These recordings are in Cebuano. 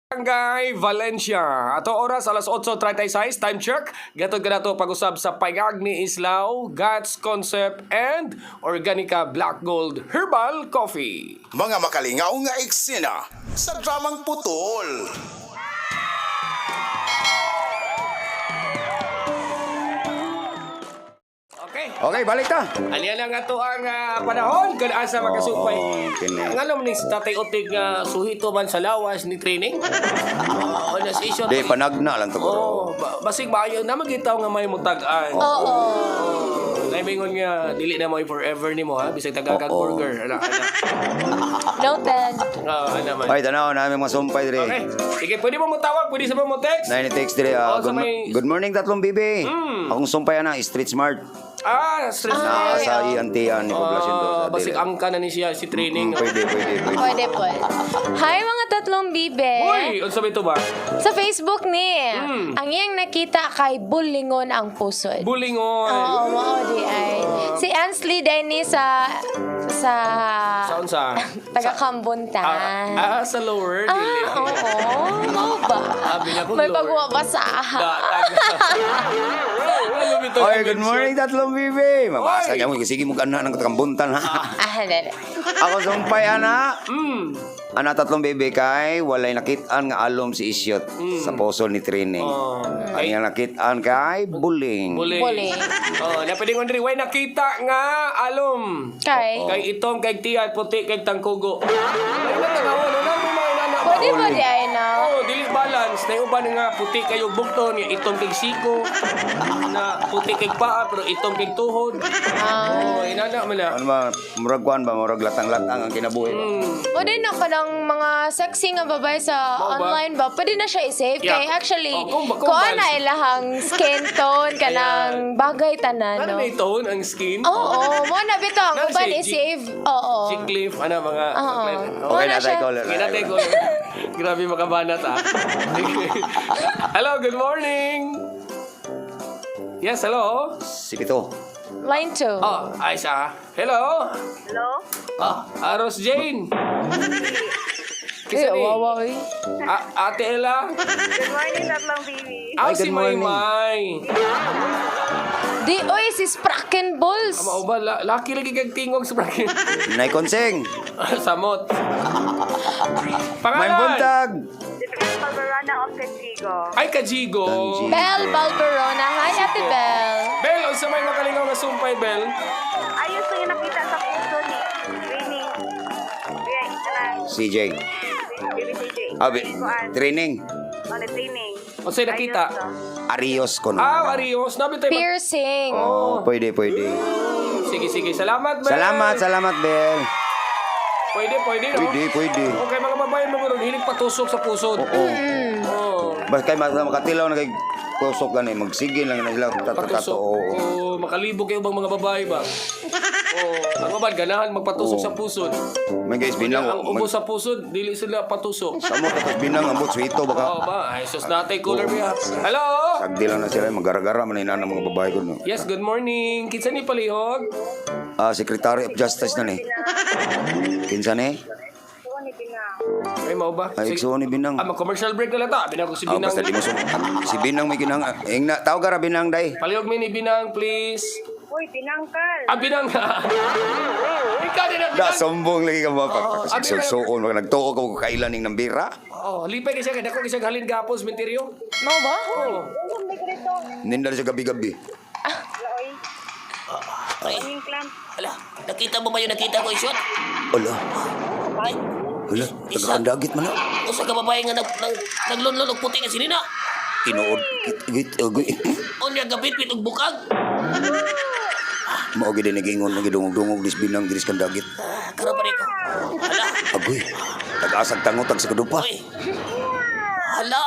Barangay Valencia. Ato oras alas 8:36, time check. Gatod ka nato pag-usab sa Payag ni Islao, Guts Concept and Organica Black Gold Herbal Coffee. Mga makalingaw nga eksena sa dramang putol. Okay. Okay, balik ta. Aliya lang ato ang panahon kun asa makasupay. Oo, kini. Ang alam ni si Tatay Otig nga suhito man sa lawas ni training. Oo, na si Isyo. Di, panagna lang to bro. Oh, basig maayo na magitaw nga may mutag-an. Oo. Naimingon nga dili na mo forever nimo ha bisag tagakag Oo. burger ana ana. Noted. Oo, ana man. Ay, tanaw namin mga sumpay dire. Okay. Sige, pwede mo mo tawag, pwede sa mo text. Nine text dire. Oo, Ah, sa good, may- good morning tatlong bibi. Akong sumpay ana street smart. Ah, stress. Na sa iantian ni poblasyon do Ah, sa basig dili. angka na ni siya si training. Pwede, pwede, pwede. Pwede po. Hi mga tatlong bibe. Uy, unsa ba ito ba? Sa Facebook ni, ang iyang nakita kay Bulingon ang pusod. Bulingon. Oo, mao di ay. Si Ansley Denny sa sa Sa unsa? taga Kambuntan. Ah, sa lower dili. Ah, oo. Mao ba? Sabi niya kung May lower. pagwaba sa Ano bitaw Oy, yung good morning tatlong bibi. Mabasa Oy. niya mo sige mo kana ng kambuntan ha. Ah, dali. Ako sumpay ana. Ana tatlong bibi kay walay nakitaan nga alom si Isyot sa posol ni training. Oh. Ang iyang nakitaan kay buling. Buling. Buling. Oh, na pwede kong diri way nakita nga alom. Kay. Kay itom kay tiyan puti kay tangkugo. Ay na tanaw no na may mga inana ba? Pwede ba di ay na? Oh, dili balance. Na uban nga puti kayo bugton, nga itom kay siko, na puti kay paa pero itom kay tuhod. Ah. Oh, inana man na. Ano ba, murag kuan ba, murag latang-latang ang kinabuhi ba? Pwede na ka ng mga sexy nga babae sa Mao ba? online ba? Pwede na siya i-save. Yeah. Kay actually, Oh, kung kuha na balance. ilahang skin tone, kanang bagay tanan, Ano no? na tone ang skin? Oo, mo na bitaw. Ang Ano uban si G- i-save. Oo. Si Cliff, ano mga... Oo. Okay Wala na siya. tayo ko. Sige natin ko. Grabe makabanat ah. Hello, good morning. Yes, hello. Si Pito. Line 2. Oh, ay sa. Hello. Hello? Ah, Aros Jane. Eh, Kisa ni? wawa, eh. Ah, Ate Ella. Good morning, tatlong baby. Ah, Ay, si good morning. Maymay. Di, oy, si Spracken Balls. Mao ba, laki lagi kag tingog sa bracket. Nay Konseng. Samot. May Pangalan. buntag. Si Bel Palvarana of Cachigo. Ay, Kajigo. Kanjigo. Belle Balberona. Hi, Ate Belle. Bel, unsa may makalingaw nga sumpay, Bel? Ayos ko yung nakita sa puso ni Winnie. Winnie, kanang CJ. Baby CJ. Abi, Kuan, training. on the training. Unsay nakita? Ayos to. Arios ko no. Ah, Arios. Nabi tayo. Piercing. Oh, pwede, pwede. Sige, sige. Salamat, Bel. Salamat, salamat, Bel. Pwede, pwede, no? Pwede, pwede. Okay, mga babae, mga ron, hilig patusok sa pusod. Oo. Oo. Basta kay makatilaw na kay tusok gani, magsigil lang na sila Patusok. tatato. Oo. Oo, makalibog kayo bang mga babae ba? Oo. Ang babae, ganahan magpatusok Oo. sa pusod. May guys binang Ang ubo sa pusod, dili sila patusok. Samo tapos binang ambot suito Oo baka. ba? Ay, sus natay cooler biya. Hello? Sagdi lang na sila magaragara man ina ng mga babae ko no. Yes, good morning. Kinsa ni palihog? Ah, Secretary of Justice na ni. Kinsa ni? Suo ni Binang. Ay, mao ba? Ay, Sige. igsuon ni Binang. Ah, mag-commercial break na lang ta. Binang ko si Ah, Binang. basta di mo si Binang may kinang ingna tawag ra Binang day. Palihog mi ni Binang, please. Uy, Binangkal. Ah, Binang. Ikaw din na Da Binang. sombong lagi ka ba Oo, abi na- pagsuon pag nagtuo ka og kailan ning nambira. Oh, lipay kasi kay dako kasi halin gapon sa menteryo. Mao ba? Oh. Uy, may ganito. Nindal sa gabi-gabi. Hello, oy. Kaming clamp. Ala, nakita mo ba yung nakita ko, Ishot? Ala. Ala, taga-kandagit man na. Usa ka babae nga naglunlun og puti nga sinina. Tinuod git git agoy. Unya gabitbit og bukag. Mao gid nagingon nga gidungog-dungog dis Binang diris kandagit. Ah, karon pa ko. Ala, Agoy. Tag-asag tangutag sa kadupa. oy. Hala.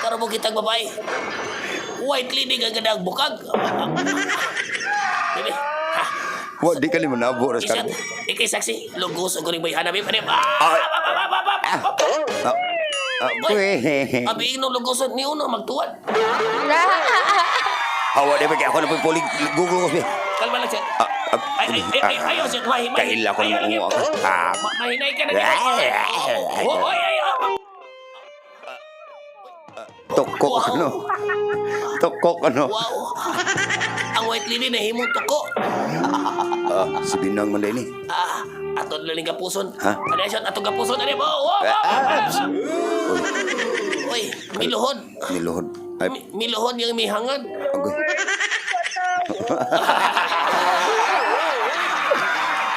Karon mo kitang babae. White lady nga ganda ang bukag. Bibi, ha? Wa di ka ni manabo ras Ishot, karbo. ikay saksi, lugos og kuning bayhana bi pa. Ah. Ah, ah, ah, ah, ah, ah, ah. Ah. Agoy. Abi ingnon lugoson ni uno magtuwad. Hawa di ba kay ako na pulig Google ko. Kalma lang siya. Ah, ah, Ay, ay, ay, ay, ayaw siya. Mahi, mahi. Kaila ko Ayaw na lagi. mo ako. Ah. Mahinay ka na. Oh, ay, ay, ay, Tukok Wow. ano. Tukok ano. Wow. Ang white lady na himong tuko. Ah, si Binang man din eh. Ah, ato na lang kapuson. Ha? Ano siya? Atong kapuson. Ano mo? Wow, wow, Ah, wow. Uy, miluhod. Niluhod. Ay, Miluhod yung mihangan. agoy.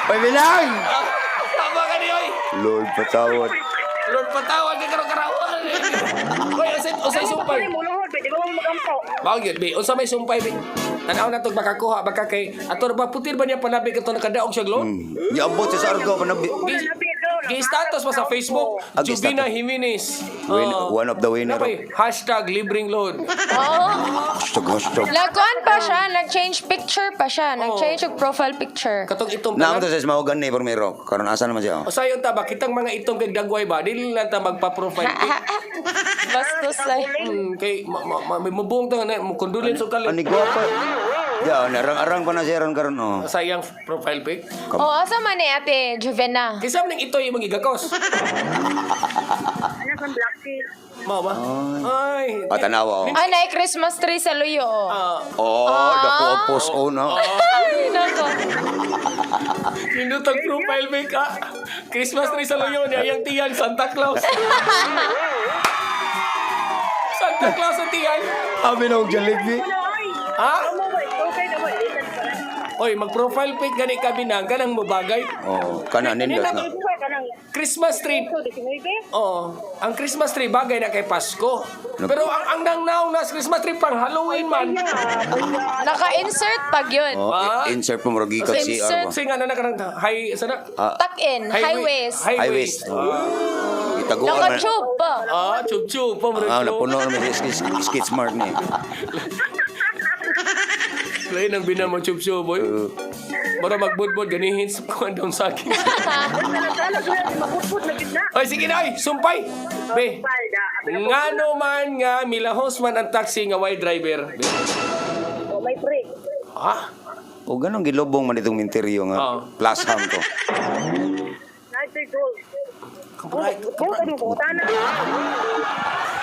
Oy, Binang! Tama ka ni oy. Lord, patawad. Lord patawad kay karong karawan. Oy, usay usay sumpay. Ay, muluhod, pwede ba mo magampo? Mao gyud bi, unsa may sumpay bi? Tan-aw na tog makakuha baka kay ato ba putir ba niya panabi kato nakadaog siya glo? Niabot siya sa Argo, panabi. Gi-status pa sa Facebook, Ah, Jubina gi-status. Jimenez. One of the winner. Napay, #librengload. Oo. Hashtag, hashtag. Nagkuhan pa siya, nag-change picture pa siya, nag-change og profile picture. Katong itong Naamo to sa Ismahogan ni Pormero. Karon asa naman siya? oh? Usayon ta ba kitang mga itong kay dagway ba dili lang ta magpa-profile pic. Bastos ay. Kay ma, ma, ma, may mubong ta na mo condolence og kalit. Ani gwapa. Ya, narang-arang pa na siya ron karon oh. Sa iyang profile pic. Oh, asa man ni Ate Juvena? Kinsa man ning itoy imong gigakos? Ano kang black tea? Mao ba? Ay. Ah, tanawa oh. Ay, naay Christmas tree sa luyo. oh. Ah, Oh, dako ang post on oh. Ay, nako. Nindot ang profile pic ah. Christmas tree sa luyo niya iyang tiyan Santa Claus. Santa Claus ang tiyan. Abi na og Jollibee. Ha? Amo ba? Okay na ba? Lisan pa rin. Oy, mag-profile pic gani ka binang kanang mobagay. Oh, kana nindot na. Ito ka ng Christmas tree. 19? Oo. Ang Christmas tree bagay na kay Pasko. Pero ang nangnaw na sa Christmas tree pang Halloween man. Naka-insert pag yun. Oh, Ah. insert pa mo gikan CR Insert. ba. Kasi nga na na kanang high sana Tuck in, high waist. High High waist. waist. Itaguan man. Naka-tube pa. Ah, chub chub pa mo. Ah, napuno naman si skits mark ni. Lain ang binamo chub chub boy. Mara magbudbud ganihin sa kuan down sa akin. Talag na, mapuput na gid na. Oy, sige na oy, sumpay. Be. Palda. Ngano man nga milahos man ang taxi nga way driver. Be. Oh, may break. Ah, O ganong gilobong man itong minteryo nga. Oo. Plus ham to. Nine gold. kapuray. Gold ka mo na.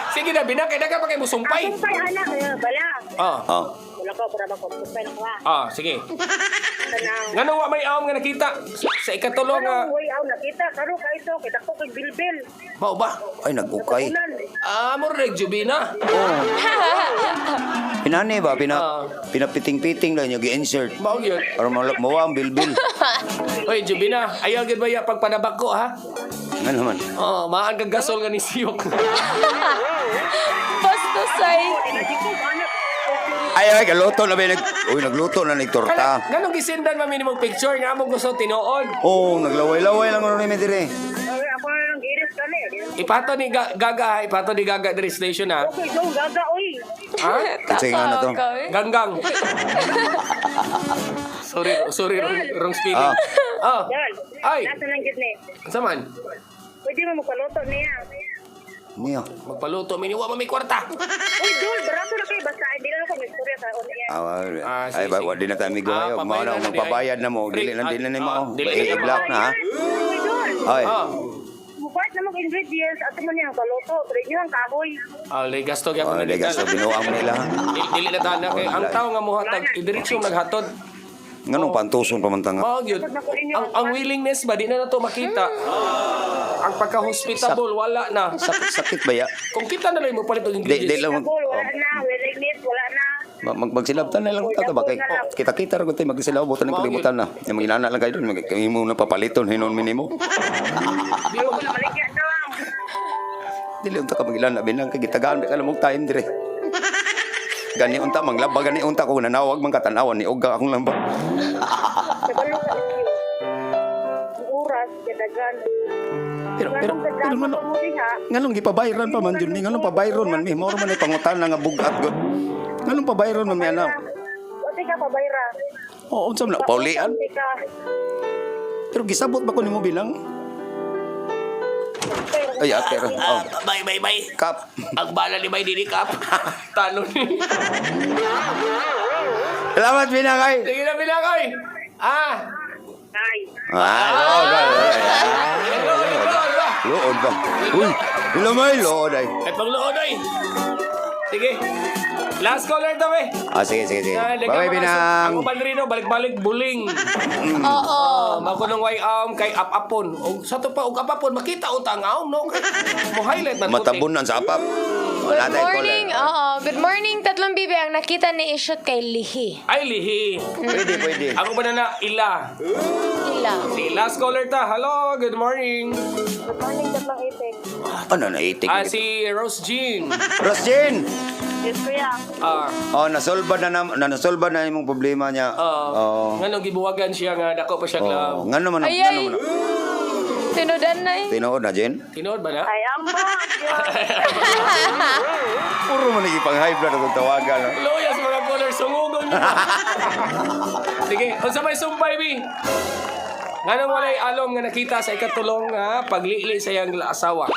Sige na binang kay daga pa kay mo sumpay. Sumpay anak, eh, bala. Ah, Oh. Wala ko para makumpay na kuha. ah, sige. Kanang Ngano wa may awam nga nakita sa ikatulo nga Kanang way aw nakita karo ka ito kita ko kay bilbil. mao ba? Ay nag-ukay. Unan. Ah, mo reg Jubina. Oh. Pinani ba pina Ah. pinapiting-piting lang yung gi-insert. Mao gyud. Para mawa ang bilbil. Oy, Jubina, ayaw gyud ba ya pagpanabak ko ha? Nga naman. Oh, maan kang gasol nga ni siyok. Bastos ay. Di ko anak. Ay ay galuto na ba nag Uy nagluto na nig torta. Ganong gisendan man minimum picture nga among gusto tinuod. Oh, naglaway-laway lang ano ni dire. Ay, ako na lang giris kani. Ipato ni Gaga ha, ipato ni Gaga diri station ha. Okay, go gaga oy. Ha? Kasi nga na to. Tatawa ka, eh. Ganggang. Sorry, sorry, wrong, wrong spelling. Ah. Ah. Yan. Ay. Nasa lang gid ni. Unsa man? Pwede mo magpaluto niya. Niya. Magpaluto mi ni wa man may kwarta. Uy, dol, barato na kayo. Basta, hindi lang ako may istorya sa on air. Ah, Ah, ay sige, ba sige. wa di na tayo amigo Ah, ayo. Mao pabayran na na di ay. magpabayad na mo. Dili na dili na ni Ah, mao. dili na I-block na ha. Uy, dol. Ay. Ah. Mupart na mag ingredients at mo niya ang paluto. Pero inyo ang kahoy. Ah, legasto gyapon Oh, na legas digital. binuang nila. Dili na tahan na kay ang tao nga mohatag idiretso naghatod. Nganong pantuson pa man ta nga. Mao gyud. Ang willingness ba di na nato makita. Ang pagka-hospitable wala na. Sakit sakit ba ya? Kung kita na lang mo palit og Di di ingredients. lang mag, Dol, wala na. Willingness, wala na. mag magsilabtan na lang ta ba kay kita-kita ra gud tayo magsilabot na kalibutan na. Yung mga inana lang kayo dun, mag imo na papaliton hinon minimo. Di mo Maligya na lang. Dili unta ka magilana binang kay gitagaan ka lamog time dire. Gani unta manglaba gani unta ko nanawag man katanawan ni og akong lamba. Kabalo ka inyo. Ang oras, kadagan. Pero pero pero man nganong gipabayran pa man jud ni nganong pabayron man mi mao man ay pangutana nga bugat gud. Nganong pabayron man mi ana? Wati ka pabayra. Oo unsa man na paulian? Wati ka. Pero gisabot ba ko nimo bilang? Ay, ate ra. Ah, Oh, bye, bye, bye. kap. Ang bala ni Bay dili kap. talo ni. Salamat binang ay. Sige na binangay. Ah. Ay. Ah, lood ba? Lood ba? Lood ba? Uy, lamay lood ay. Ay paglood ay. Sige. Last caller to, be. Ah, sige, sige, sige. Ah, Bye-bye, Binang. Ang uban rin, no, balik-balik, buling. Oo. Mako nang way aom kay ap-apon. Og sa to pa og apapon makita unta ang aom no. Kay mo highlight man puti. Matabunan sa apap. Good Wala tayong morning. caller. Oo. Good morning, tatlong bibi. Ang nakita ni Ishot kay Lihi. Ay lihi. Pwede, pwede. Ang uban na na ila. Ila. Si last caller ta. Hello, good morning. Good morning, tatlong itik. Ano na itik? Ah, si Rose Jean. Rosjen! Yes, kuya. Ah, Oh, nasolba na na, na nasolba na imong problema niya. oh. Oo. Nganong gibuwagan siya nga dako pa siya Oh, love. ngano man Ay, ngano ay. man. Tinudan na eh. Tinuod na, Jen. Tinuod ba na? Ay, ambot. Puro man ipang high blood akong tawagan. No? Loya sa mga caller sungugon niyo. Sige, unsa may sumpay bi? Nganong walay alom nga nakita sa ikatulong nga paglili sa iyang asawa?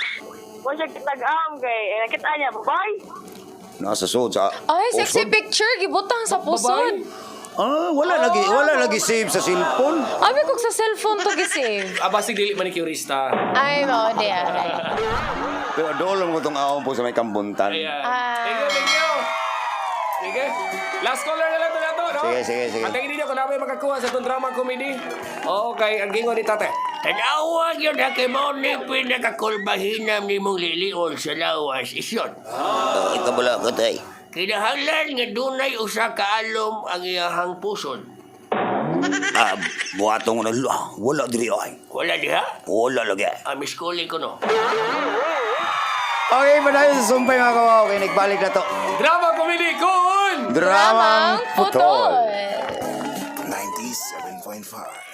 Wa siya kitag-am kay eh, nakita niya, bye. Nasa sud sa Ay, sexy usod. picture. Gibutang sa pusod. Ah, wala lagi save sa cellphone. Abi kog sa cellphone to gisave. Abasig dili manicurista. Ay, mao di ay. Pero doolom ko tong aom po sa may kambuntan. Ayan. Ah. Thank you, thank you. Sige. Last caller na lang ito nato, no? Sige, sige, sige. Antayin ninyo kung namin makakuha sa itong drama comedy. Okay, ang gingo ni tate. Tanawa yun ha kay mao ni pinakakulbahinam ni mong liliol sa lawas isyon. Oh, ikaw bala ko tay. Kinahanglan nga dunay usa ka alom ang iyahang pusod. Ah, buhatong na wala diri ay. Wala diha? Wala lagi. Ah, miskuli ko no. Okay, padayon sa sumpay mga kawaw. Okay, nagbalik na to. Drama comedy kun! Dramang Putol. 97.5.